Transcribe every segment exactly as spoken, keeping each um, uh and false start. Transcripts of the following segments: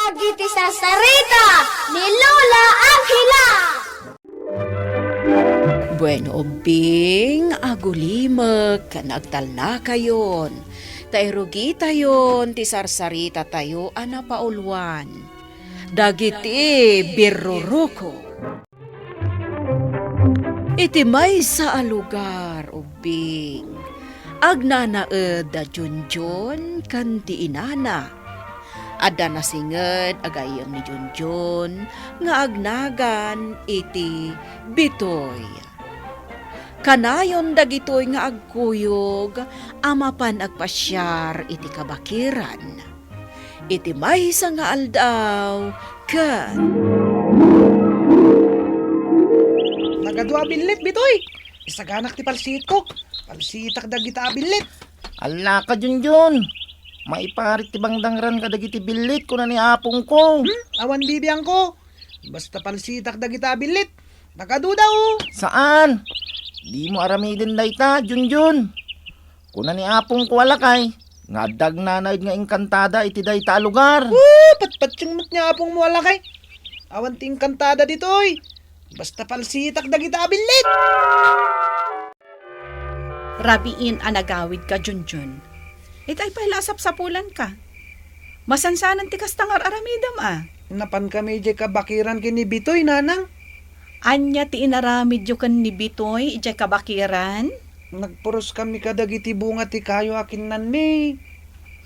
Dagiti sarsarita ni Lola Angela. Bueno, ubbing, agulimek ken agtalnakayon, ta irugitayon ti sarsarita tayo a napauluan, dagiti birruruko. Iti maysa a lugar, ubbing, agnanaed da Junjun ken ti inana. Adda nasinged a gayyem ni Junjun nga agnagan iti Bitoy. Kanayon dagitoy nga agkuyog a mapan agpasiar iti kabakiran. Iti maysa nga aldaw, ket nagadua a billit, Bitoy. Isaganak ti palsiitko. Palsiitak dagita a billit. Allaka, Junjun. Maiparit ti bangdangran kadagiti billit, kuna ni apongko. Hmm? Awan bibiangko. Basta palsiitak dagita a billit. Nakaduda, o. Saan? Dimo aramiden dayta, Junjun. Kuna ni apongko a lakay nga adda agnanaed nga engkantada iti dayta a lugar. Woo! Patpatien met ni apongmo a lakay. Awan ti engkantada ditoy. Basta palsiitak dagita a billit. Rabiin a nagawidka, Junjun. Itay pay la a sapsapulanka. Masansanan ti kasta nga ar-aramidem a. Napankami idiay kabakiran ken ni Bitoy, Nanang. Ania ti inaramidyo ken ni Bitoy idiay kabakiran? Nagpuroskami kadagiti bunga ti kayo a kinnanmi.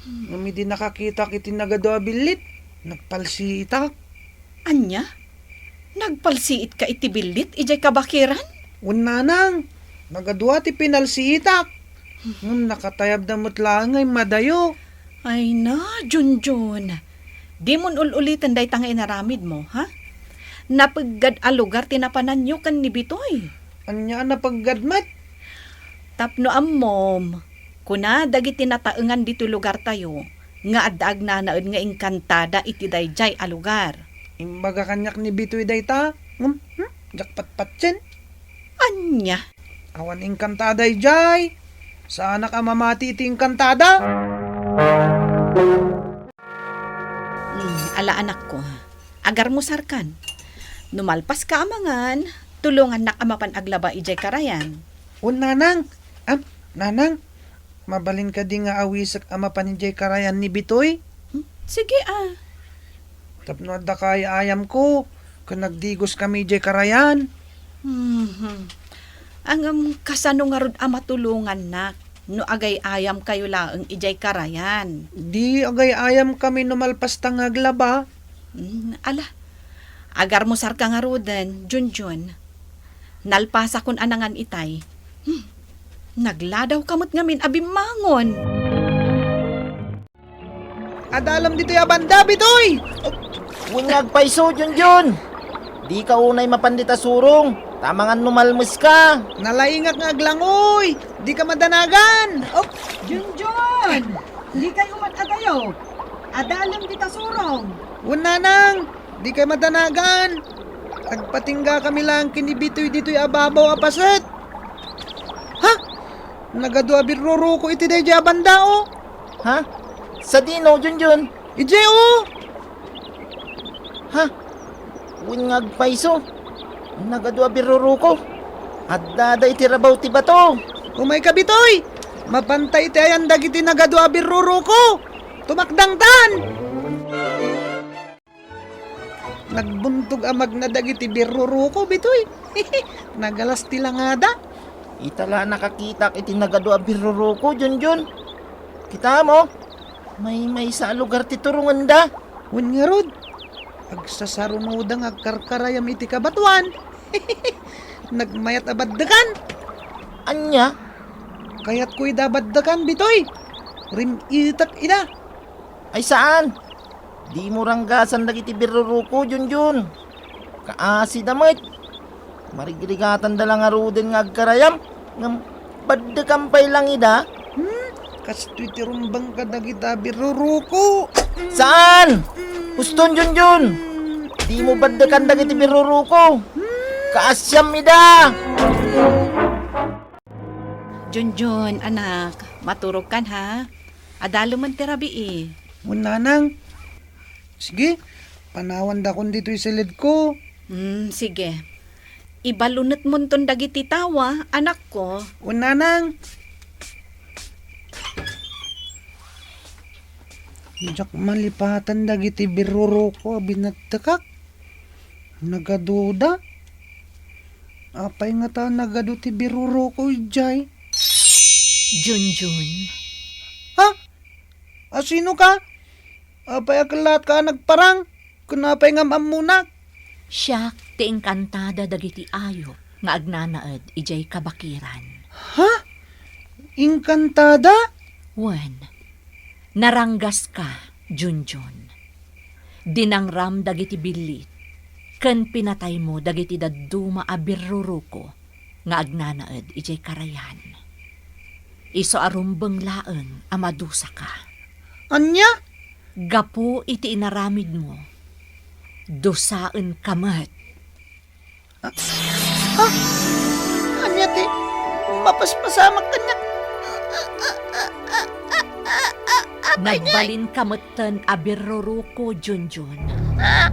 Hmm. Ngem idi nakakitak iti nagadua a billit, nagpalsiitak. Ania? Nagpalsiitka iti billit idiay kabakiran? Wen, Nanang, nagadua ti pinalsiitak. Ngem nakatayabda met laeng nga immadayo. Ay na, Junjun. Dimon ul-uliten dayta nga inaramidmo, ha? Napeggad a lugar ti napananyo ken ni Bitoy. Ania a napeggad met? Tapno ammom, kuna dagiti nataengan ditoy lugartayo nga adda agnanaed nga engkantada iti daydiay a lugar. Imbaga kaniak ni Bitoy dayta, ngem, hmm, diak patpatien. Ania? Awan engkantada idiay. Saanak a mamati iti engkantada. Hmm, ala anakko, agarmusarkan. No malpaska a mangan, tulongannak a mapan aglaba idiay karayan. Wen, Nanang. Am, Nanang, mabalin kadi nga awisek a mapan idiay karayan ni Bitoy? Hmm, sige, a. Tapno adda kay ayamko, ken nagdigoskami idiay karayan. Mhm. Ngem kasano ngarud a matulongannak no agay-ayamkayo laeng idiay karayan? Di agay-ayamkami no malpasta nga aglaba. Hmm, ala. Agarmusarka ngaruden, Junjun. Nalpasakon a nangan itay. Hmm. Nagladawka met ngamin a bimmangon. Adalem ditoy a banda, Bitoy! Wen nga agpayso, Junjun! Dika unay mapan dita surong, ta amangan no malmeska. Nalaingak nga aglangoy! Dika madanagan! Oh! Junjun! Dikay umat adayo! Adalem dita surong! Wen, Nanang! Dikay madanagan! Agpatinggakami laeng ken ni Bitoy ditoy a babaw a paset! Ha? Nagadua a birruruko iti daydiay a banda, o. Ha? Sadino, Junjun? Idiay, o. Ha? Wen nga agpayso. Nagadua a birruruko. Addada iti rabaw ti bato. Umayka, Bitoy. Mapanta iti ayan dagiti nagadua a birruruko. Tumakdangtan. Nagbuntog a magna dagiti birruruko, Bitoy. Nagalas ti langada. Ita la nakakitak iti nagadua a birruruko, Junjun. Kitaem, maymaysa a lugar ti turongenda. Wen ngarud, agsasarunoda nga agkarkarayam iti kabatoan. Nagmayat a baddekan. Ania? Kayatko ida baddekan, Bitoy. Rim-itek ida. Ay saan! Dimo ranggasan dagiti birruruko, Junjun. Kaasida met. Marigrigatanda la ngaruden nga agkarayam, ngem baddekan pay lang ida. Hmm? Kastoy ti rumbeng kadagita birruruko. Saan! Uston, Junjun! Dimo baddekan dagiti birruruko. Kaasiam ida! Junjun, anak, maturogkan, ha? Adalemen ti rabii. Wen, Nanang, Sige, panawandakon ditoy silidko. Hmm, sige. Ibalunetmonton dagiti tawa, anakko. Wen, nanang. Diak malipatan dagiti birruruko a binattekak. Nagaduda. Apay ngata nagadu ti birruruko idiay? Junjun. Ha? A, sinoka? Apay a kellatka a nagparang? Ken apay ngem ammonak? Siak ti engkantada dagiti ayup nga agnanaed idiay kabakiran. Ha? Engkantada? Wen, naranggaska, Junjun. Dinangram dagiti billit, ken pinataymo dagiti dadduma a birruruko nga agnanaed idiay karayan. Isu a rumbeng laeng a madusaka. Ania? Gapu iti inaramidmo, dusaenka met. Ah, ah, ania ti mapaspasamak kaniak? Apay ngay? Nagbalinka metten a birruruko, Junjun. Ah!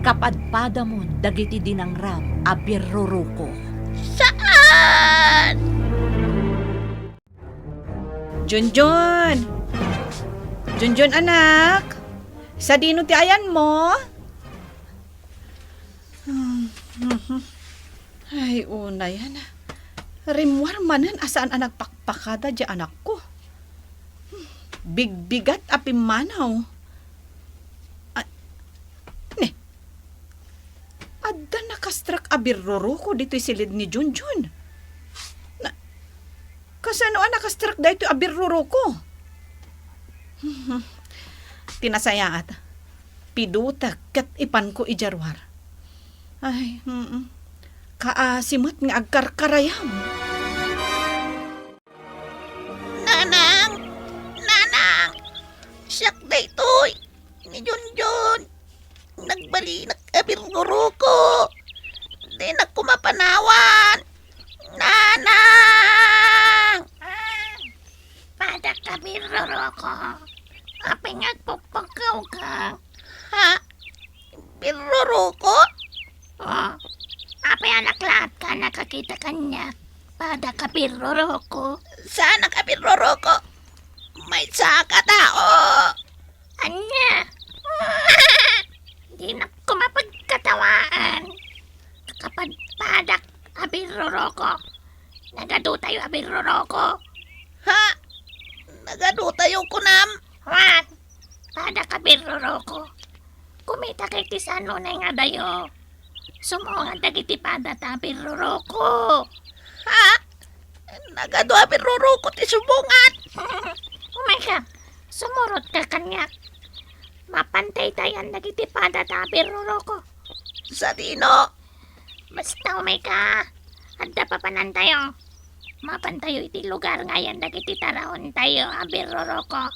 Kapadpadamon dagiti dinangram a birruruko. Saan? Junjun! Junjun, anak! Sadino ti ayanmo? Ay, unay, ana. Rimmuar manen a saan a nagpakpakada diay anakko. Bigbigat a pimmanaw. Ah, ne. Adda nakastrek a birruruko ditoy silid ni Junjun. Na, kasano a nakastrek daytoy a birruruko? Ti nasayaat, pidutek ket ipanko idiay ruar. Ay, mm. Kaasi met nga agkarkarayam. Nanang! Nanang! Siak daytoy, ni Junjun. Nagbalinak a birruruko. Dinak koma panawan. Nanang! Ah, padak a birruruko. Apay nga agpukpukawka? Ha? Birruruko? Oh, apay a naklaatka a nakakita kaniak? Padak a birruruko. Saanak a birruruko? Maysaak a tao. Ania? Dinak koma pagkatawaan. Kapadpadak a birruruko. Nagadutayo a birruruko. Ha? Nagadutayo, kunam? Wen, padak a birruruko. Kumitak iti saan unay nga adayo. Sumungad dagiti padata a birruruko. Ha? Nagadu a birruruko ti sumungad? Umayka, sumurotka kaniak. Mapantaytayan dagiti padata a birruruko. Sadino? Basta umayka, adda papanantayo. Mapantayo iti lugar nga ayan dagiti taraontayo a birruruko.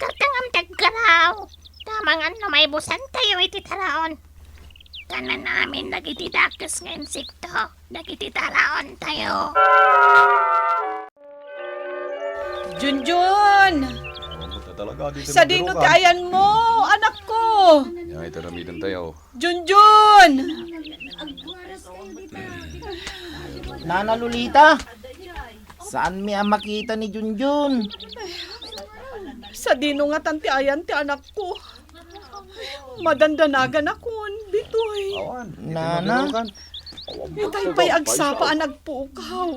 Karkangam ti aggaraw. Tamangan no maibusantayo iti taraon. Kanan amin dagiti dakes nga insekto dagiti taraontayo. Junjun! Sadino ti ayanmo, anakko? Yan, iti aramidentayo. Junjun! Nana Lolita, saanmi a makita ni Junjun? Sadino ngatan ti ayan ti anakko? Madandanaganak ditoy. Awan, Nana. Itay pay agsapa a nagpukaw.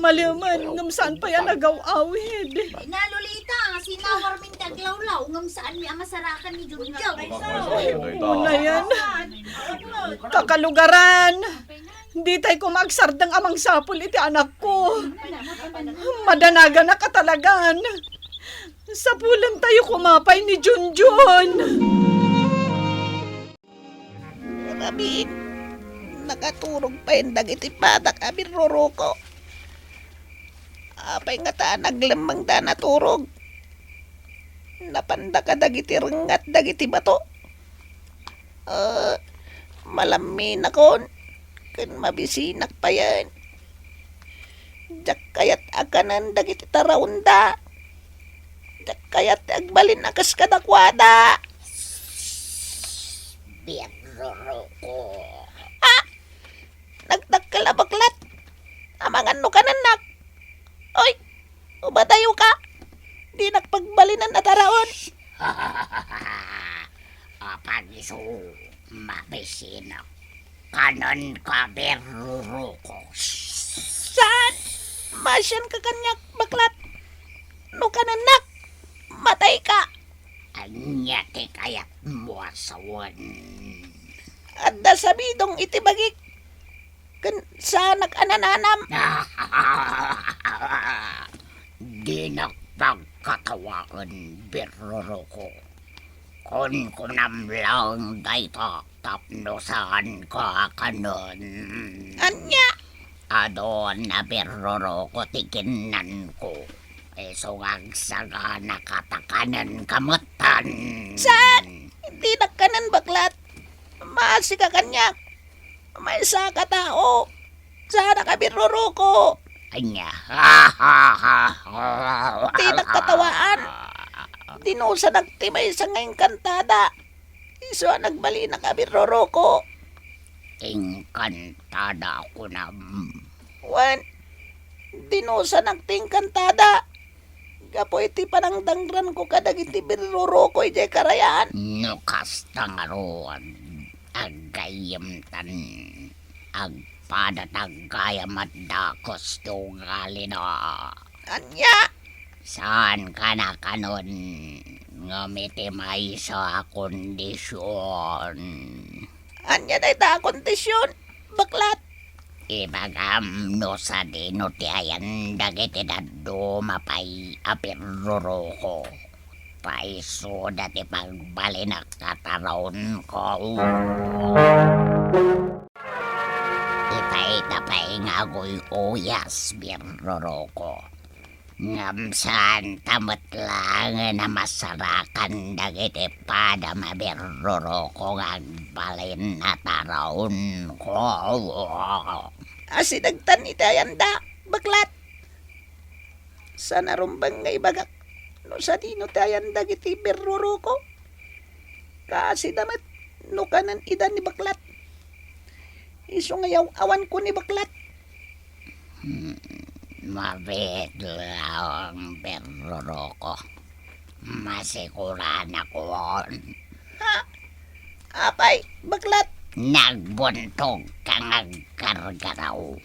Malemen, ngem saan pay a nagaw-awid. Ina Lolita, sinawarmin ti aglawlaw, ngem saanmi a masarakan ni Junjun. Ay, unayan. Kakalugaran, ditay koma agsardeng a mangsapul iti anakko. Madanaganak a talagan. Sapulentayo koma pay ni Junjun. Ramin, nakaturog payen dagiti padak a birruruko. Apay ngata a naglemmengda a naturog? Napanda kadagiti rengngat dagiti bato? Ah, malamminakon ken mabisinak payen. Diak kayat a kanen dagiti taraonda. Diak kayat ti agbalin a kas kadakuada. Birruruko. Ah! Nagdakkel a baklat. Amangan no kanennak. Oy, umadayoka. Dinak pagbalinen a taraon. Apan isu, mabisinak. Kanenka, Birruruko. Saan? Masianka kaniak, baklat. No kanennak, matayka. Ania ti kayatmo a sawen? Adda sabidong iti bagik, ken saanak a nananam. Dinak pagkatawaen, Birruruko. Kunkunam laeng dayta tapno saanka a kanen. Ania? Adun a Birruruko ti kinnanko. Isu nga agsaganaka ta kanenka metten. Saan? Dinak kanen, baklat. Maasika kaniak. Maysaka tao. Saanak a Birruruko. Ania? Dinak katawaan. Dinusanak ti maysa nga engkantada. Isu a nagbalinak a Birruruko. Engkantada, kunam? Wen, dinusanak ti engkantada. Gapu iti panangdangranko kadagiti Birruruko idiay karayan. No kasta ngarud, aggayyemtan. Agpadat aggayam a dakes ti ugalina. Ania? Saanka a kanen, ngem iti maysa a kondision. Ania dayta a kondision, baklat? Ibagam no sadino ti ayan dagiti dadduma pay a Birruruko. Pay isuda ti pagbalinak a taraonko. Itay ta pay nga aguy-uyas, Birruruko. Ngem saanta met laengen a masarakan dagiti padam a Birruruko nga agbalin a taraonko. Asidegtan iti ayanda, baklat. Saan a rumbeng nga ibagak no sadino ti ayan dagiti Birruruko. Kaasida met no kanen ida ni baklat. Isu nga yaw-awanko ni baklat. Hmm, mabiit laeng, Birruruko. Masikuranakon. Ha? Apay, baklat? Nagbuntogka nga aggargaraw.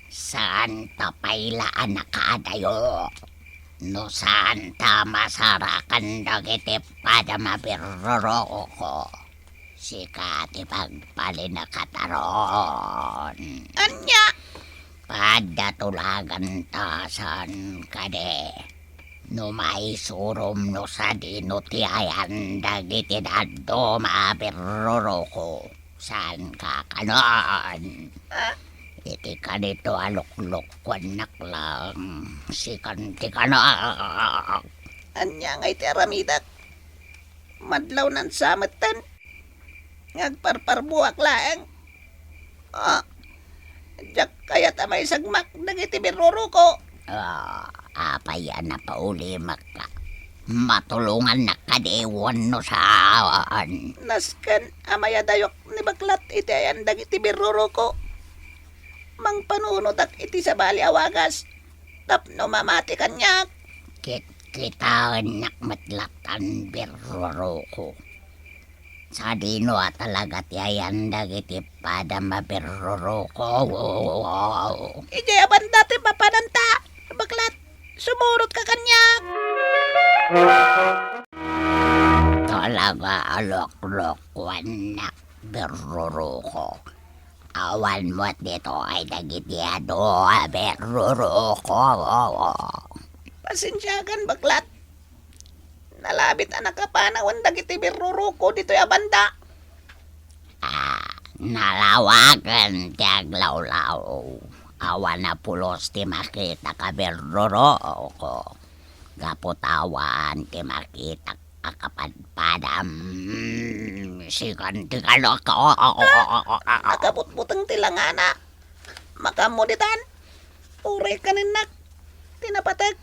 Saanta pay la a nakaadayo. No saanta masarakan dagiti padam a Birruruko, sika ti pagbalin a kataron. Ania? Padda tulaganta saan kadi. No maisurom no sadino ti ayan dagiti dadduma a Birruruko, saanka a kanen. Ah? Iti kanito a luklukkuennak laeng, sikan ti kanak. Ania ngay ti aramidek? Madlawnan sa metten nga agparparbuak laeng. Ah, diak kayat a maisagmak dagiti Birruruko. Ah, apay a napaulimakka? Matulongannak kadi wenno saan? Nasken a mayadayok ni baklat iti ayan dagiti Birruruko. Mangpanunodak iti sabali a wagas tapno mamati kaniak. Kitkitaennak met lattan, Birruruko. Sadino a talaga ti ayan dagiti padam a Birruruko? Idiay a banda ti papananta, baklat. Sumurotka kaniak. Talaga a luklukkuennak, Birruruko. Awan met ditoy dagiti adu a Birruruko. Pasensiakan, baklat. Nalabit a nakapanawen dagiti Birruruko ditoy a banda. Ah, nalawagen ti aglawlaw. Awan a pulos ti makitak a Birruruko. Gapu ta awan ti makitak a kapadpadam. Sikan ti kanak. Nakabutbuteng ti langana. Makaammo ditan. Uray kanennak ti napatek.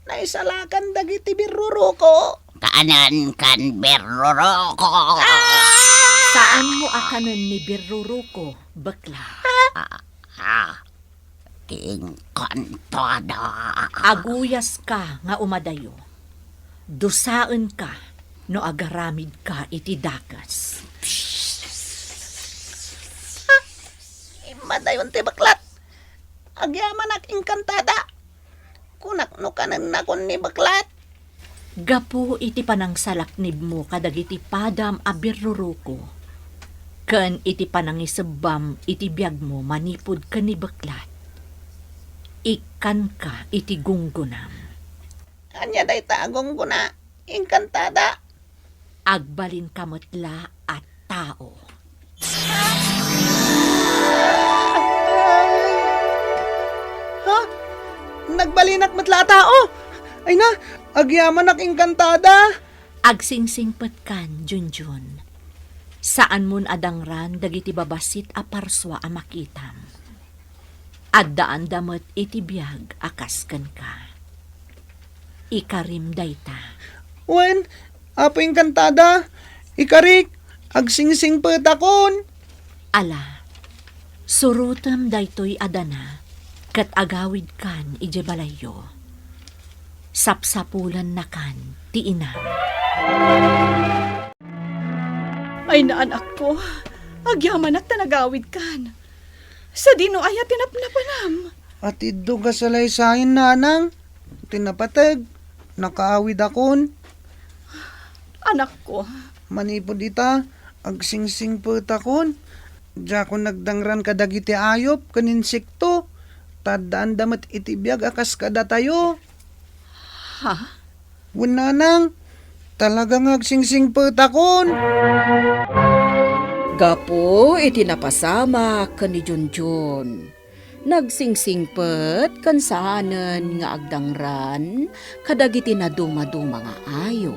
Naisalakan dagiti Birruruko. Kaanankan, Birruruko. Ah! Saanmo a kanen ni Birruruko, bakla. Ah, ah, ti inkantada. Aguyaska nga umadayo. Dusaenka no agaramidka iti dakes. Immadayon ti baklat. Agyamanak inkantada. Kunak no kanennakon ni baklat. Gapu iti panangsalaknibmo kadagiti padam a birruruko, ken iti panangisebbam iti biagmo manipud ken ni baklat, ikkanka iti gunggonam. Ania dayta a gunggona, inkantada? Agbalinka met la a tao. Ha? Nagbalinak met la a tao? Ay na, agyamanak inkantada. Agsingsingpetkan, Junjun. Saanmon a dangran dagiti babassit a parsua a makitam. Addaanda met iti biag a kas kenka. Ikarim dayta. Wen, Apo inkantada, ikarik, agsingsingpetakon. Ala, surotem daytoy a dana, ket agawidkan idiay balayyo. Sapsapulennakan ti inam. Ay, naanakko, agyamanak ta nagawidkan. Sadino aya ti napnapanam? Atiddog a salaysayen, nanang. Ti napateg, nakaawidakon. Anakko. Manipud ita, agsingsingpetakon. Diakon nagdangran kadagiti ayup ken insekto. Ta addaanda met iti biag a kas kadatayo. Ha? Wen, nanang, talaga nga agsingsingpetakon. Gapu iti napasamak ken ni Junjun, nagsingsingpet ken saanen nga agdangran kadagiti nadumaduma nga ayup,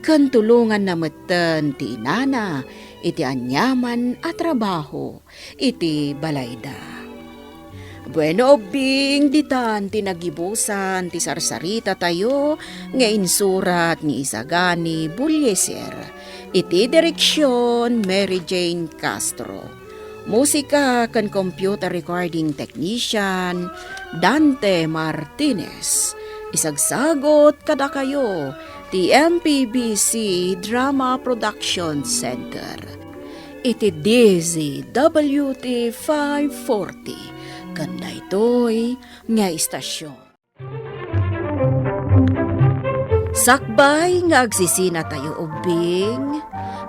ken tulonganna metten ti inana iti aniaman a trabaho iti balayda. Bueno, ubbing, ditan ti nagibusan ti sarsaritatayo nga insurat ni Isagani Bullieser, iti direksion Mary Jane Castro. Musika ken computer recording technician, Dante Martinez. Isagsagot kadakayo ti M P B C Drama Production Center iti D Z W T five forty, ken daytoy nga istasyon. Sakbay nga agsisinatayo ubbing,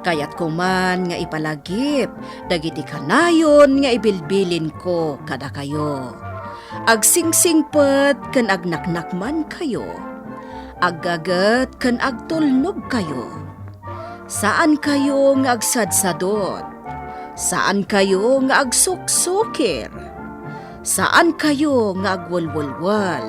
kayatko man nga ipalagip dagiti kanayon nga ibilbilinko kadakayo. Agsingsingpet ken agnaknakmankayo. Aggaget ken agtulnogkayo. Saankayo nga agsadsadot. Saankayo nga agsuksukir. Saankayo nga agwelwelwel.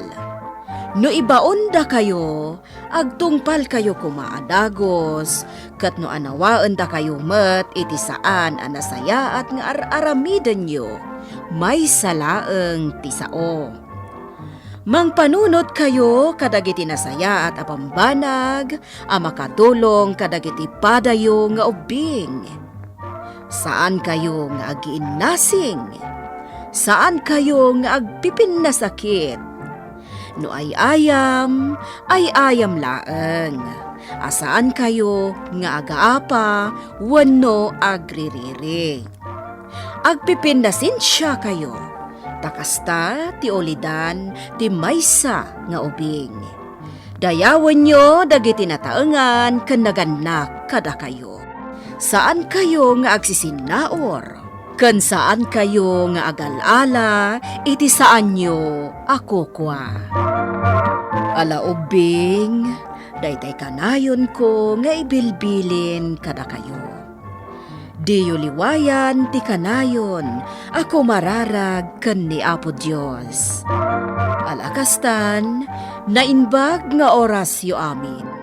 No ibaondakayo, agtungpalkayo koma a dagus, ket no anawaendakayo met iti saan a nasayaat nga ar-aramidenyo, maysa laeng ti sao. Mangpanunotkayo kadagiti nasayaat a bambanag a makatulong kadagiti padayo nga ubbing. Saankayo nga agiinnasing. Saankayo nga agpipinnasakit. No ay-ayam, ay-ayam laeng. A saankayo nga agaapa wenno agririri. Agpipinnasensiakayo, ta kasta ti ulidan ti maysa nga ubing. Dayawenyo dagiti nataengan ken nagannak kadakayo. Saankayo nga agsisinnaur, ken saankayo nga agal-ala iti saanyo a kukua. Ala ubbing, daytay kanayonko nga ibilbilin kadakayo. Diyo liwayan ti kanayon a kumararag ken ni Apo Dios. Ala kastan, naimbag nga orasyo amin.